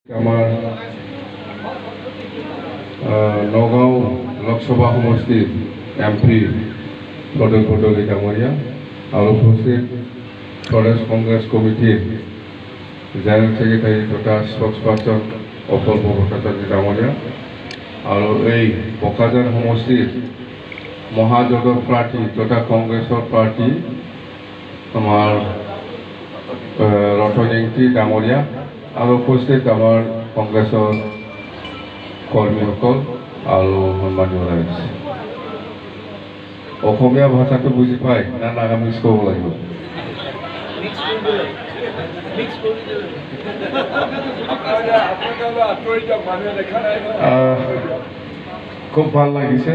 আমাৰ নগাঁও লোকসভা সমষ্টিৰ M P Pradyut Bordoloi ডাঙৰীয়া আৰু উপস্থিত প্ৰদেশ কংগ্ৰেছ কমিটিৰ জেনেৰেল ছেক্ৰেটাৰী তথা স্পক্স পাৰ্চন অপূৰ্ব ভট্টাচাৰ্য ডাঙৰীয়া আৰু এই বোকাজান সমষ্টিৰ মহাজোঁটৰ প্ৰাৰ্থী তথা কংগ্ৰেছৰ প্ৰাৰ্থী আমাৰ ৰতন ইংতি ডাঙৰীয়া আৰু উপস্থিত আমাৰ কংগ্ৰেছৰ কৰ্মীসকল আৰু সন্মানীয় ৰাইজ। অসমীয়া ভাষাটো বুজি পায় না নাগামিজ ক'ব লাগিব? খুব ভাল লাগিছে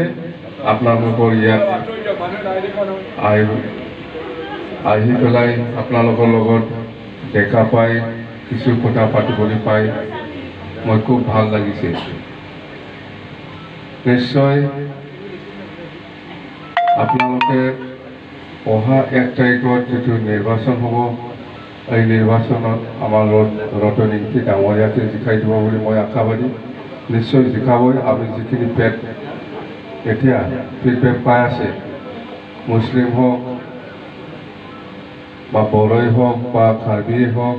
আপোনালোকৰ ইয়াত আহি পেলাই আপোনালোকৰ লগত দেখা পাই কিছু কথা পাতিবলৈ পাই মই খুব ভাল লাগিছে। নিশ্চয় আপোনালোকে অহা 1 তাৰিখত যিটো নিৰ্বাচন হ'ব, এই নিৰ্বাচনত আমাৰ ৰতন ইংতি ডাঙৰীয়াকে জিকাই দিব বুলি মই আশাবাদী। নিশ্চয় জিকাবই। আমি যিখিনি পেট এতিয়া ফিডবেক পাই আছে, মুছলিম হওক বা বড়োই হওক বা কাৰ্বিয়ে হওক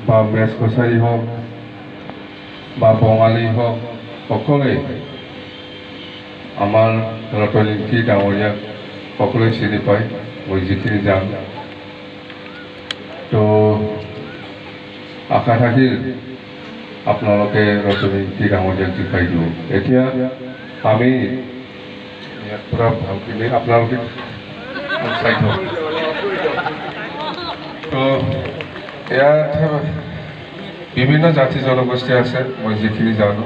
বা মেচ কছাৰী হওক বা বঙালী হওক, সকলোৱে আমাৰ ৰতন ইংতি ডাঙৰীয়াক সকলোৱে চিনি পায়, মই যিখিনি জানো। তো আশা থাকিল আপোনালোকে ৰতন ইংতি ডাঙৰীয়াক জিকাই দিব। এতিয়া আমি ইয়াৰ পৰা ভালখিনি আপোনালোকে চাই থওক। তো ইয়াত বিভিন্ন জাতি জনগোষ্ঠী আছে, মই যিখিনি জানো।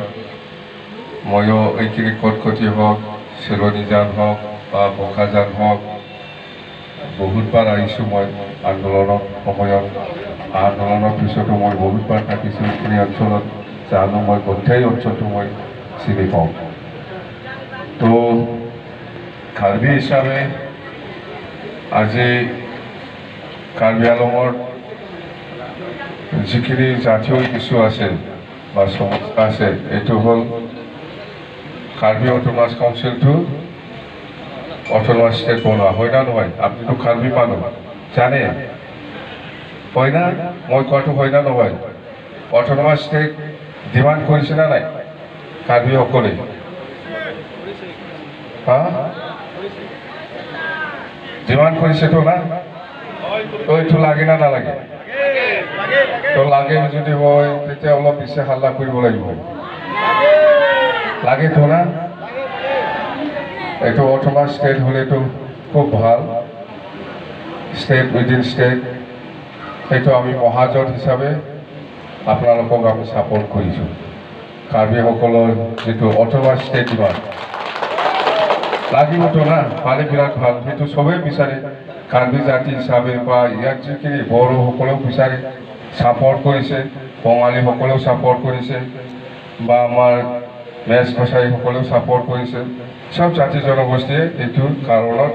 ময়ো এইখিনি কটকটি হওক, চেলনীজান হওক বা বোকাজান হওক, বহুতবাৰ আহিছোঁ মই আন্দোলনৰ সময়ত। আন্দোলনৰ পিছতো মই বহুতবাৰ থাকিছোঁ এইখিনি অঞ্চলত, জানো মই গোটেই অঞ্চলটো মই চিনি পাওঁ। তো কাৰ্বি হিচাপে আজি কাৰ্বি আলঙৰ যিখিনি জাতীয় ইছ্যু আছে বা সমস্যা আছে, এইটো হ'ল কাৰ্বি অট'নমাছ কাউন্সিলটো অট'নমাছ ষ্টেট বনোৱা হয় না নহয়? আপুনিতো কাৰ্বি মানুহ জানে হয় না? মই কোৱাটো হয় না নহয়? অট'নমাছ ষ্টেট ডিমাণ্ড কৰিছে না নাই কাৰ্বিসকলে? হা, ডিমাণ্ড কৰিছেতো না? তো এইটো লাগে না নালাগে? তো লাগে যদি হয় তেতিয়া অলপ বেছি হাল্লা কৰিব লাগিব। লাগেতো না? এইটো অট'নমাছ ষ্টেট হ'লেতো খুব ভাল, ষ্টেট উইদিন ষ্টেট। সেইটো আমি মহাজোঁট হিচাপে আপোনালোকক আমি ছাপৰ্ট কৰিছোঁ। কাৰ্বিসকলৰ যিটো অট'নমাছ ষ্টেট ডিমাণ্ড লাগিবতো না? পালে বিৰাট ভাল, সেইটো চবেই বিচাৰে। কাৰ্বি জাতি হিচাপে বা ইয়াত যিখিনি বড়োসকলেও বিচাৰে, ছাপৰ্ট কৰিছে, বঙালীসকলেও ছাপৰ্ট কৰিছে বা আমাৰ মেচ কছাৰীসকলেও ছাপৰ্ট কৰিছে। চব জাতি জনগোষ্ঠীয়ে এইটোৰ কাৰণত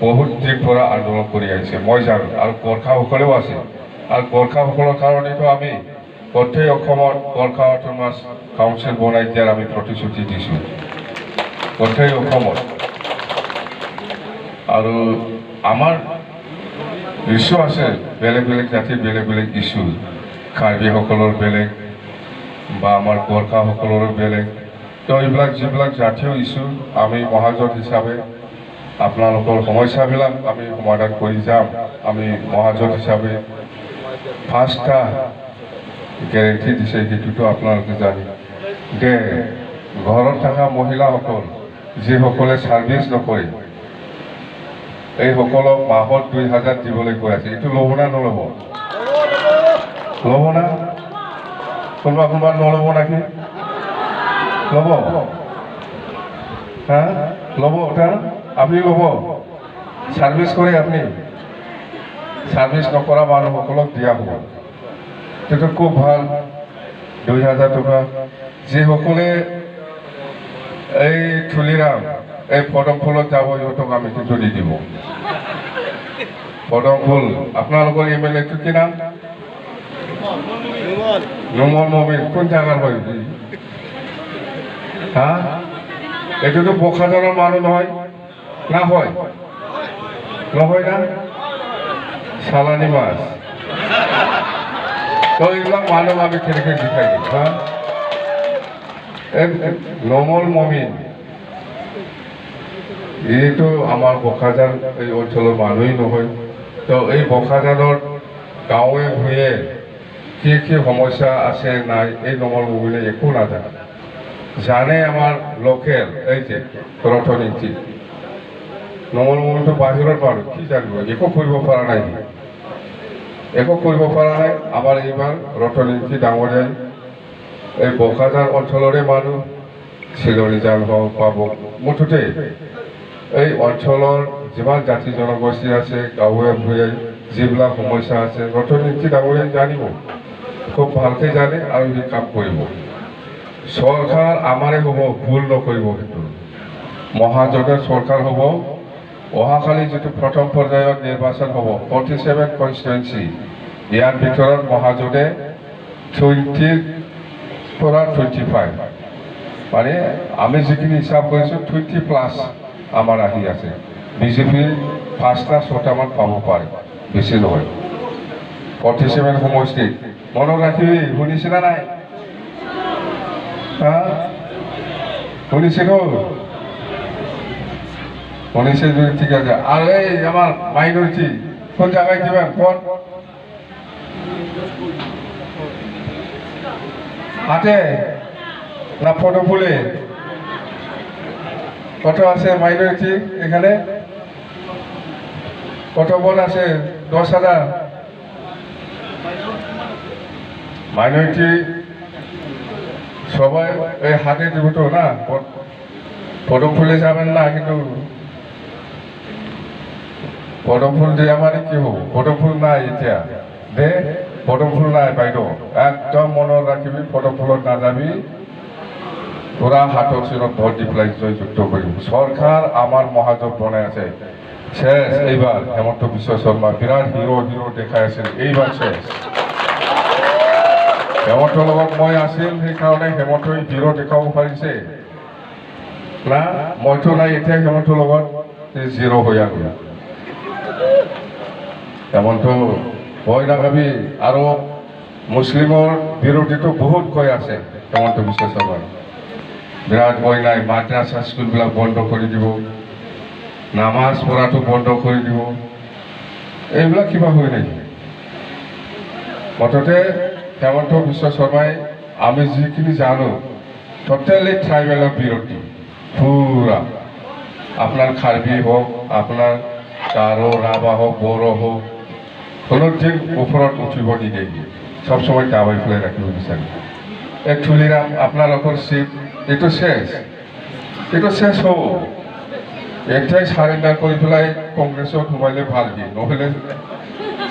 বহুত দিন পৰা আন্দোলন কৰি আহিছে, মই জানো। আৰু গোৰ্খাসকলেও আছে। আৰু গোৰ্খাসকলৰ কাৰণেতো আমি গোটেই অসমত গোৰ্খা অট'নমাছ কাউন্সিল বনাই দিয়াৰ আমি প্ৰতিশ্ৰুতি দিছোঁ গোটেই অসমত। আৰু আমাৰ ইছ্যু আছে, বেলেগ বেলেগ জাতিৰ বেলেগ বেলেগ ইছ্যু, কাৰ্বিসকলৰ বেলেগ বা আমাৰ গোৰ্খাসকলৰো বেলেগ। তো এইবিলাক যিবিলাক জাতীয় ইছ্যু আমি মহাজোঁট হিচাপে আপোনালোকৰ সমস্যাবিলাক আমি সমাধান কৰি যাম। আমি মহাজোঁট হিচাপে 5টা গেৰেণ্টি দিছে, সেইটোতো আপোনালোকে জানে। দে ঘৰত থকা মহিলাসকল যিসকলে ছাৰ্ভিচ নকৰে, এইসকলক মাহত 2000 দিবলৈ কৈ আছে। এইটো ল'ব না নল'ব? ল'ব না? কোনোবা কোনোবা নল'ব নেকি? ল'ব? হা, ল'ব? আপুনি ল'ব? ছাৰ্ভিচ কৰে আপুনি? ছাৰ্ভিচ নকৰা মানুহসকলক দিয়া হ'ব, সেইটো খুব ভাল। 2000 টকা। যিসকলে এই থুলিৰাম এই পদম ফুলত যাব, সিহঁতক আমি কিন্তু নিদিব। পদম ফুল আপোনালোকৰ এম এল এটো কি নাম? নোমল মমিন কোন জাগাৰ হয়? হা, এইটোতো বোকাজানৰ মানুহ নহয় না? হয় নহয় না? চালানি মাছ। তো এইবিলাক মানুহ আমি কেনেকৈ জিকাই দিম? হা, নোমল মমিন এইটো আমাৰ বোকাজান এই অঞ্চলৰ মানুহেই নহয়। তো এই বোকাজানৰ গাঁৱে ভূঞে কি কি সমস্যা আছে নাই এই নোমল মমিনে একো নাজানে। জানে আমাৰ লোকেল এই যে ৰতন ইংতি। নোমল মমিনটো বাহিৰৰ মানুহ, কি জানিব? একো কৰিব পৰা নাই, একো কৰিব পৰা নাই। আমাৰ এইবাৰ ৰতন ইংতি ডাঙৰীয়াই এই বোকাজান অঞ্চলৰে মানুহ, চিলনীজান হওক বা মুঠতে এই অঞ্চলৰ যিমান জাতি জনগোষ্ঠী আছে, গাঁৱে ভূঞে যিবিলাক সমস্যা আছে, ৰতন ইংতি ডাঙৰীয়াই জানিব, খুব ভালকৈ জানে আৰু সি কাম কৰিব। চৰকাৰ আমাৰে হ'ব, ভুল নকৰিব। কিন্তু মহাজোঁটৰ চৰকাৰ হ'ব। অহাকালি যিটো প্ৰথম পৰ্যায়ত নিৰ্বাচন হ'ব, 47 কনষ্টিটুৱেঞ্চি, ইয়াৰ ভিতৰত মহাজোঁটে 20ৰ পৰা 25, মানে আমি যিখিনি হিচাপ কৰিছোঁ 20+ আমাৰ আহি আছে। বিজেপিৰ 5টা 6টামান পাব পাৰে, বেছি নহয়। 47 সমষ্টিত মনত ৰাখিবি, শুনিছিলা নাই? হা, শুনিছিলো? শুনিছে যদি ঠিক আছে। আৰু এই আমাৰ মাইনৰিটি কোন জাগায় দিবেন? কোন হাতে না ফটো ফুলে? কত আছে মাইনরিটি এখানে? কত ভোট আছে? 10,000 মাইনরিটি সবাই এই হাতে দিব তো না? পদম ফুলে যাবেন না, কিন্তু পদম ফুল দিয়া মানে কি হ'ব? পদম ফুল নাই এতিয়া দে, পদম ফুল নাই বাইদেউ, একদম মনত ৰাখিবি, পদম ফুলত নাযাবি। পুৰা হাতৰ চিনত ভোট দি পেলাই জয়যুক্ত কৰিম। চৰকাৰ আমাৰ মহাজোঁট বনাই আছে। শেষ এইবাৰ হেমন্ত বিশ্ব শৰ্মা বিৰাট হিৰো হিৰো দেখাই আছিল, এইবাৰ শেষ। হেমন্তৰ লগত মই আছিল, সেইকাৰণে হেমন্তই হিৰো দেখাব পাৰিছে না? মইতো নাই এতিয়া হেমন্তৰ লগত, জিৰ' হৈ গ'ল। হেমন্ত ভয় নাখাবি। আৰু মুছলিমৰ বিৰোধীটো বহুত কৈ আছে হেমন্ত বিশ্ব শৰ্মাই, বিৰাট ভয় নাই। মাদ্ৰাছা স্কুলবিলাক বন্ধ কৰি দিব, নামাজ পঢ়াটো বন্ধ কৰি দিব, এইবিলাক কিবা হয় নেকি? মুঠতে হেমন্ত বিশ্ব শৰ্মাই আমি যিখিনি জানো টোটেলি ট্ৰাইবেলৰ বিৰোধী পুৰা। আপোনাৰ কাৰ্বি হওক, আপোনাৰ গাৰো ৰাভা হওক, বড়ো হওক, কোনোদিন ওপৰত উঠিব নিদিয়ে, চব সময় দাবাই পেলাই ৰাখিব বিচাৰে। এই তুলিৰাম আপোনালোকৰ চিট এইটো শেষ, এইটো শেষ হ'ব। এতিয়াই চাৰেণ্ডাৰ কৰি পেলাই কংগ্ৰেছত সোমাইলে ভাল, দিয়ে নহ'লে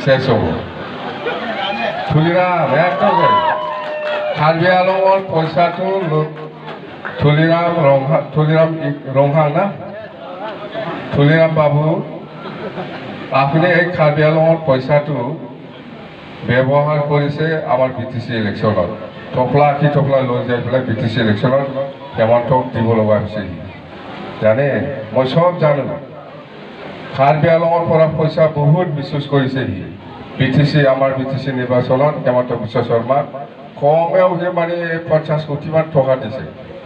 শেষ হ'ব। তুলিৰাম একদম কাৰ্বি আলঙৰ পইচাটো তুলিৰাম ৰংহা, তুলিৰাম ৰংহাং না, তুলিৰাম বাবু, আপুনি এই কাৰ্বি আলঙৰ পইচাটো ব্যৱহাৰ কৰিছে আমাৰ বি টি চি ইলেকশ্যনত। টফলা কি টফলা লৈ যাই পেলাই বি টি চি ইলেকশ্যনত হেমন্তক দিব লগা হৈছে। জানে, মই চব জানো। কাৰ্বি আলঙৰ পৰা পইচা বহুত মিছইউজ কৰিছে সি। বি টি চি, আমাৰ বি টি চি নিৰ্বাচনত হেমন্ত বিশ্ব শৰ্মাক কমেও সি মানে 50 কোটিমান টকা দিছে,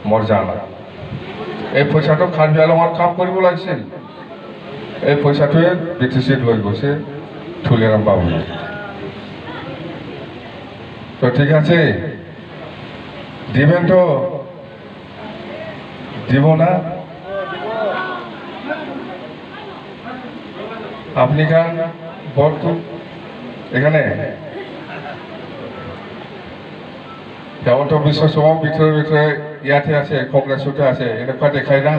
মোৰ জানা। এই পইচাটো কাৰ্বি আলঙৰ কাম কৰিব লাগিছিল, এই পইচাটোৱে বি টি চিত লৈ গৈছে তুলিৰাম বাবুৱে। তো ঠিক আছে, দিবেন তো? দিব না? আপনি খান ভোট এখানে হেমন্ত বিশ্ব শৰ্মাও ভিতৰে ভিতৰে ইয়াতে আছে, কংগ্ৰেছতে আছে, এনেকুৱা দেখাই না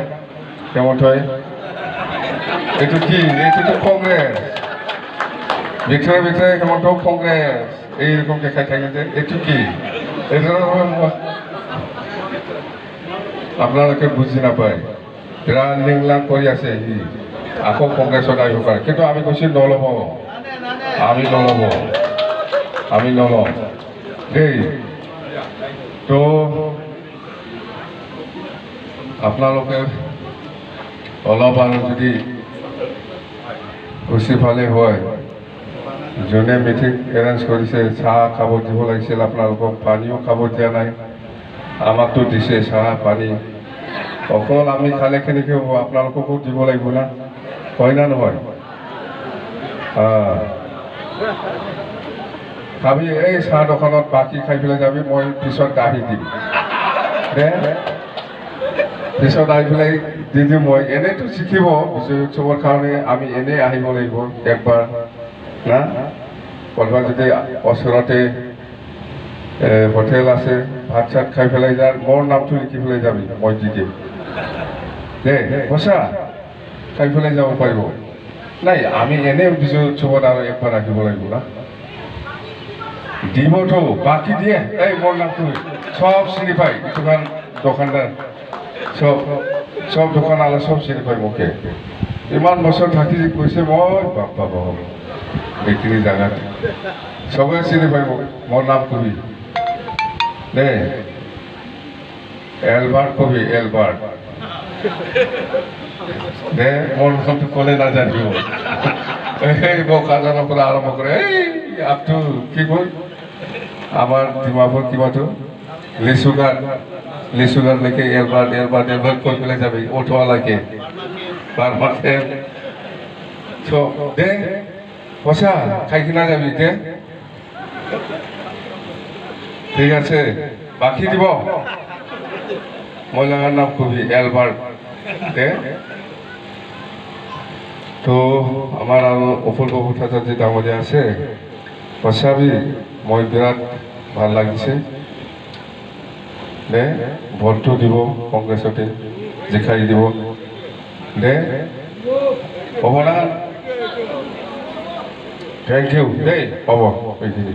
হেমন্তই? এইটো কি? এইটোতো কংগ্ৰেছ, ভিতৰে ভিতৰে হেমন্ত কংগ্ৰেছ এইৰকম দেখাই থাকে যে এইটো কি? এইটো আপোনালোকে বুজি নাপায়। বিৰাট লিংলাং কৰি আছে সি, আকৌ কংগ্ৰেছত আহিব পাৰে। কিন্তু আমি কৈছোঁ নল'ব, আমি নল'ব, আমি নলওঁ। দেই। তো আপোনালোকে অলপ আৰু যদি খুচি ফালে হয়, যোনে মিটিং এৰেঞ্জ কৰিছে চাহ খাব দিব লাগিছিল আপোনালোকক, পানীও খাব দিয়া নাই, আমাকতো দিছে চাহ পানী। অকল আমি খালে কেনেকৈ হ'ব, আপোনালোককো দিব লাগিব না, হয় না নহয়? খাবি এই চাহ দোকানত বাকী খাই পেলাই যাবি, মই পিছত দাহি দিম দে, পিছত আহি পেলাই দি দিম মই। এনেইতো শিকিব বিজয় উৎসৱৰ কাৰণে আমি এনেই আহিব লাগিব একবাৰ না, ক'ৰবাত যদি ওচৰতে হোটেল আছে ভাত চাত খাই পেলাই যা, মোৰ নামটো লিখি পেলাই যাবি, মই দি দিম দেই, সঁচা খাই পেলাই যাব পাৰিব। নাই আমি এনেই বিজয় উৎসৱত আৰু একবাৰ আহিব লাগিব না, দিবতো বাকী দিয়ে। এই মোৰ নামটো চব চিনি পায়, দোকান দোকানদাৰ চব চব দোকানৱালা চব চিনি পায় মোকে, ইমান বছৰ থাকি কৈছে মই বাপ বাপ এইখিনি জেগাত চবে চিনি পায় মোক, মোৰ নাম কবি দেই, এলবাৰ্ট কবি, এলবাৰ্ট দে, মোৰ নামটো ক'লে নাজানিব। এই বোকাজানৰ পৰা আৰম্ভ কৰে, এই আপটো কি কয় আমাৰ ডিমাপুৰ কিবাটো লিচুঘাট, লিচুঘাটলৈকে এলবাৰ্ট এলবাৰ্ট এলবাৰ্ট কৈ পেলাই যাবি, অটোৱালৈকে চব দে, পইচা খাই কিনা যাবি দে, ঠিক আছে, বাকী দিব। মহিলাৰ নাম কবি এলবাৰ্ট দে। তো আমাৰ আৰু অপূৰ্ব ভট্টাচাৰ্য ডাঙৰীয়া আছে, সঁচাবি মই বিৰাট ভাল লাগিছে দে, ভোটটো দিব কংগ্ৰেছতে জিকাই দিব দে, হ'ব না? Thank U দেই, হ'ব এইখিনি।